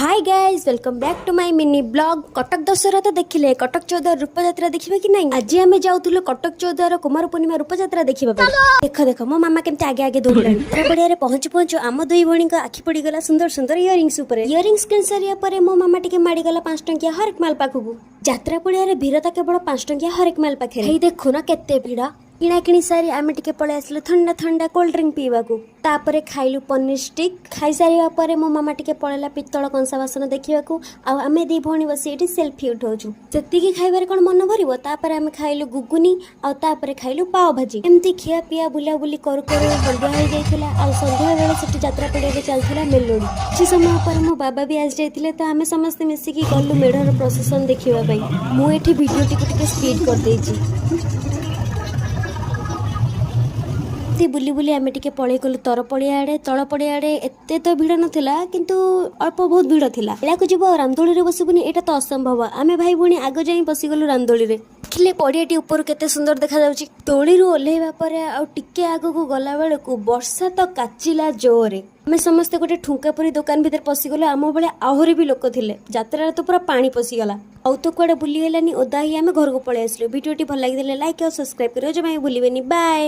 Hi guys, welcome back to my mini vlog. Cuttack Dussehra ତ ଦେଖିଲେ, କଟକ ଚୌଦ୍ୱାର ରୂପଯାତ୍ରା ଦେଖିବେ କି ନାଇଁ? ଆଜି ଆମେ ଯାଉଥିଲୁ କଟକ ଚୌଦ୍ୱାର କୁମାର ପୂର୍ଣ୍ଣିମା ରୂପଯାତ୍ରା ଦେଖିବା ପାଇଁ। ଦେଖ ଦେଖ, ମୋ ମାମା କେମିତି ଆଗେ ଆଗେ ଦୌଡ଼ିଲାଣି। ପଡ଼ିଆରେ ପହଞ୍ଚୁ ପହଞ୍ଚୁ ଆମ ଦୁଇ ଭଉଣୀଙ୍କ ଆଖି ପଡ଼ିଗଲା ସୁନ୍ଦର ସୁନ୍ଦର ଇୟରିଙ୍ଗସ୍ ଉପରେ। ଇୟରିଙ୍ଗସ୍ କିଣି ସାରିବା ପରେ ମୋ ମାମା ଟିକେ ମାଡ଼ିଗଲା 5 ଟଙ୍କିଆ ହରେକ ମାଲ ପାଖକୁ। ଯାତ୍ରା ପଡ଼ିଆରେ ଭିଡ଼ ତ କେବଳ 5 ଟଙ୍କିଆ ହରେକ ମାଲ ପାଖରେ। ହେଇ ଦେଖୁନ କେତେ ଭିଡ଼। କିଣାକିଣି ସାରି ଆମେ ଟିକେ ପଳେଇ ଆସିଲୁ ଥଣ୍ଡା ଥଣ୍ଡା କୋଲ୍ଡ ଡ୍ରିଙ୍କ ପିଇବାକୁ। ତାପରେ ଖାଇଲୁ ପନିର ଷ୍ଟିକ୍। ଖାଇସାରିବା ପରେ ମୋ ମାମା ଟିକେ ପଳେଇଲା ପିତ୍ତଳ କଂସା ବାସନ ଦେଖିବାକୁ ଆଉ ଆମେ ଦି ଭଉଣୀ ବସି ଏଠି ସେଲ୍ଫି ଉଠାଉଛୁ। ସେତିକି ଖାଇବାରେ କ'ଣ ମନ ଭରିବ? ତାପରେ ଆମେ ଖାଇଲୁ ଗୁଗୁନି ଆଉ ତାପରେ ଖାଇଲୁ ପାଓ ଭାଜି। ଏମିତି ଖିଆ ପିଆ ବୁଲାବୁଲି କରୁ କରୁ ସନ୍ଧ୍ୟା ହେଇଯାଇଥିଲା। ଆଉ ସନ୍ଧ୍ୟା ବେଳେ ସେଠି ଯାତ୍ରା ପଡ଼ିଆରେ ଚାଲିଥିଲା ମେଲୋଡି। କିଛି ସମୟ ପରେ ମୋ ବାବା ବି ଆସିଯାଇଥିଲେ, ତ ଆମେ ସମସ୍ତେ ମିଶିକି ଗଲୁ ମେଢ଼ର ପ୍ରସେସନ ଦେଖିବା ପାଇଁ। ମୁଁ ଏଠି ଭିଡ଼ିଓଟିକୁ ଟିକେ ସ୍ପିଡ୍ କରିଦେଇଛି। ଏମିତି ବୁଲି ବୁଲି ଆମେ ଟିକେ ପଳେଇ ଗଲୁ ତରପଡ଼ିଆ ଆଡ଼େ। ତଳପଡ଼ିଆ ଆଡ଼େ ଏତେ ତ ଭିଡ଼ ନଥିଲା, କିନ୍ତୁ ଅଳ୍ପ ବହୁତ ଭିଡ଼ ଥିଲା। ମେଳାକୁ ଯିବ ଆଉ ରାମଦୋଳିରେ ବସିବୁନି, ଏଇଟା ତ ଅସମ୍ଭବ। ଆମେ ଭାଇ ଭଉଣୀ ଆଗ ଯାଇ ବସିଗଲୁ ରାମଦୋଳିରେ। ଦେଖିଲେ ପଡ଼ିଆଟି ଉପରୁ କେତେ ସୁନ୍ଦର ଦେଖାଯାଉଛି। ଦୋଳିରୁ ଓହ୍ଲେଇବା ପରେ ଆଉ ଟିକେ ଆଗକୁ ଗଲା ବେଳକୁ ବର୍ଷା ତ କାଚିଲା ଜୋରେ। ଆମେ ସମସ୍ତେ ଗୋଟେ ଠୁଙ୍କା ପୁରୀ ଦୋକାନ ଭିତରେ ପଶିଗଲୁ। ଆମ ଭଳିଆ ଆହୁରି ବି ଲୋକ ଥିଲେ। ଯାତ୍ରାରେ ତ ପୁରା ପାଣି ପଶିଗଲା। ଆଉ ତ କୁଆଡ଼େ ବୁଲି ହେଲାନି, ଓଦା ହେଇ ଆମେ ଘରକୁ ପଳେଇ ଆସିଲୁ। ଭିଡ଼ିଓଟି ଭଲ ଲାଗିଥିଲେ ଲାଇକ୍ ଆଉ ସବସ୍କ୍ରାଇବ୍ କରିବ ଜମା ବି ଭୁଲିବେନି। ବାଏ।